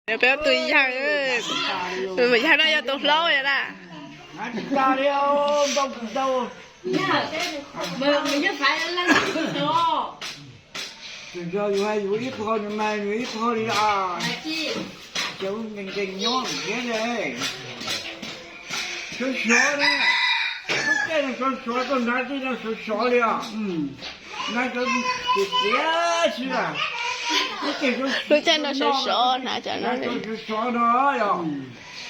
Peb tus yawg, yawg no yog tus hlob na. Txawm yog yus hais yus ib qho, nws mas nws ib qho li os. Ces nkees nkees nyob thiab ne. Sov sov na, lub caij no sov sov, koj hnav tej no sov sov li os. Hnav cov tias tiav xwb a. Lub caij no sov sov, hnav cov no, sov sov no yog,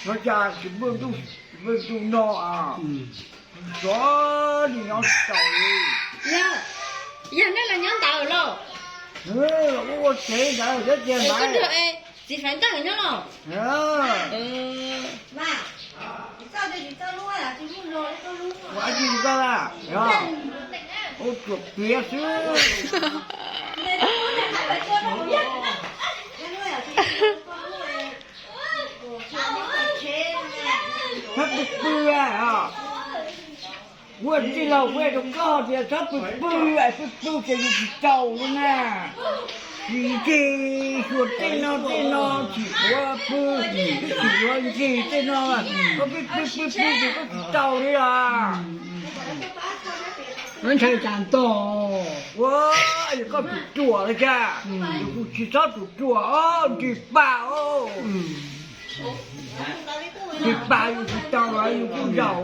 no cas tsis npaj ntuj no a. Sov li nyob tsis tau li. Yog nej los nyob ntawd los? Ua ua tsev ntawd thiab tiag ntawd. Txiv Faiv Ntawj nyob los? Ua tsis tau la, ua tsuam piav xwb. Txhob pw pw, ua tij laug ua rau koj tias txhob pw pw, pw pw ces yus tsis tau li na. Tsis ncig xyuas tej no tej no, tsis quav pw, tsis yuav ncig tej no, koj pw pw pw pw ces koj tsis tau li os. Ntshai cas ntog. Ua, koj tus ruam li cas, yus kuj tsis txhob tus ruam os, nrig paj os. Nrig paj yus tsis tau los yus kuj zaum.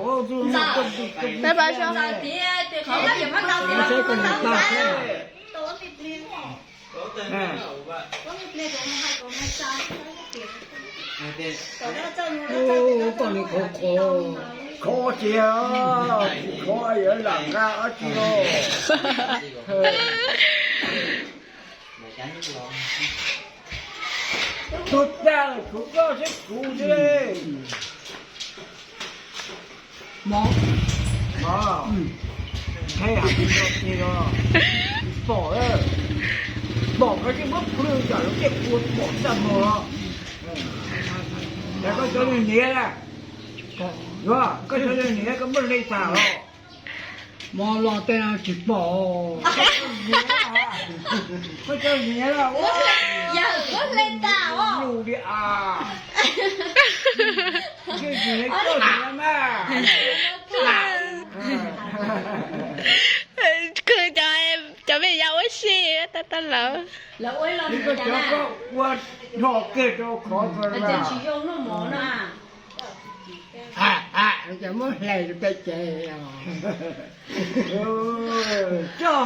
Koj nws khov khov, khov tiag, tsis khov yuav lam nqa dab tsi los. Tuag tag lawm tshuav koj thiab kuv xwb. Mov, mov, qheb has tsis tau tiag, tsis pom, pom koj tsis muab plhws tsam lub tiaj kua pom tag mog. Ces koj cov niag niam, koj cov niag niam koj muab hle tas los. Mov los tej no tsis pom. Koj cov niam, yawg muab hle tas os. Lus li as. Koj niam mas. Kws cov me nyuam ua si tag tag lawm. Koj cov koj ua dhos kiag rau khov kho. Ces muab hle rau peb ces. Coj,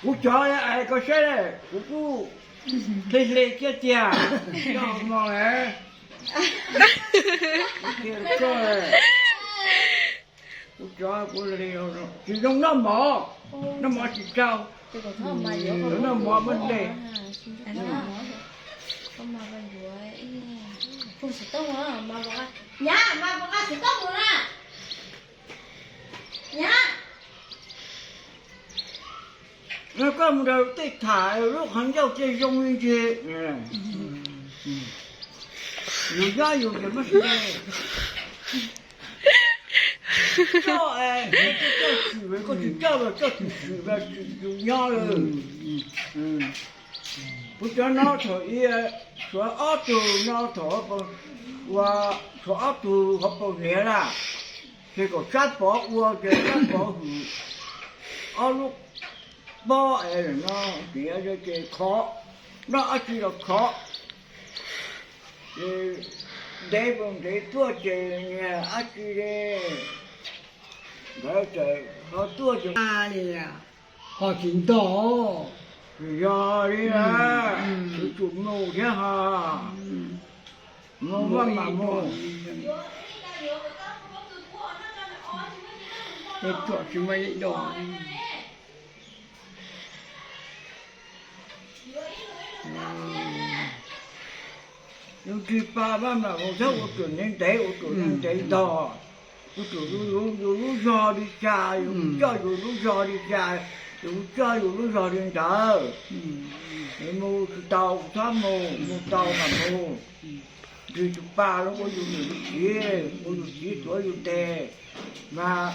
kuv cov es koj saib, kuv kuj hle hle kiag tiag, coj hmo lawm. Kuv cov kuv tsis zoo noj mov, noj mov tsis tau, noj mov muab hle. Koj mus nrog tej tham lub qhov ncauj thiaj zoo li ntag. Yus nyob yus ces muab hle. Koj, koj tsis coj los koj tsis swm los yus nyob lawm. Kuv cov no thaum ub, tshuav ob tug no thaum ua, tshuav ob tug hauv paus hniav na, ces kom Tsab Pov ua ces Tsab Pov hwm ob lub pob es no, ces khov, noj dab tsi los khov. Ces ntev mus ntev tuaj ces niag dab tsi li, nkawd txawm ho tuaj ces ho tsis ntog. Tsis yog li, yuav tsum mus thiab ho. Mus maj mam mus. Tsis muaj ib do. Yus tig pas maj mam mus thiab ua tsum ntev ntev, ua tsum ntev ntev ntog. Ua tsum yus lub zog li cas, yus coj yus lub zog li cas, yus coj yus lub zog li ntawd. Mus tsis tau txhob mus, mus tau mas mus. Nrhiav tus pas los ua yus niam yus txiv, ua yus txiv tuav yus tes, mas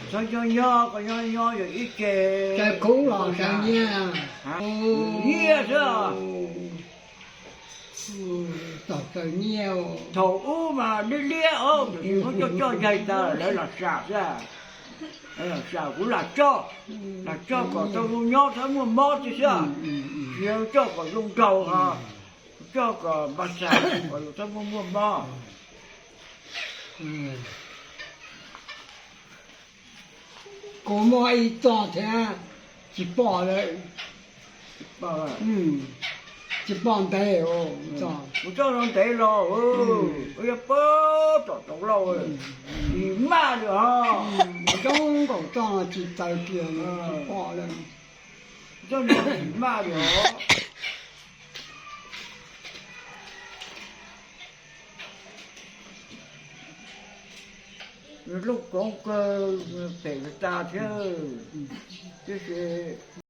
txhob nyob nyob, koj nyob nyob yog ib ce. Nyiaj xwb. Thaum ub mas liab liab os, tiam sis muab coj coj yaig tas lawv lam sam xwb. Lawv lam sam, kuv lam coj, lam coj kom tau zoo nyob txhob muaj mob thiab xwb. Tsis yog coj kom zoo nraug ho, coj kom npaj xav kom yus txhob muaj muaj mob. Kuv muaj ib txoj thiab, tsis pom lawm. Tsis pom ntev, kuv coj no ntev los, yog pab tom tau lauj, tsis maj li ho. Zoo nkaus txoj no tsis txawv kiag, tsis pom lawm. Txoj no tsis maj li os. Lub koob kawg phem tas thiab, tiam sis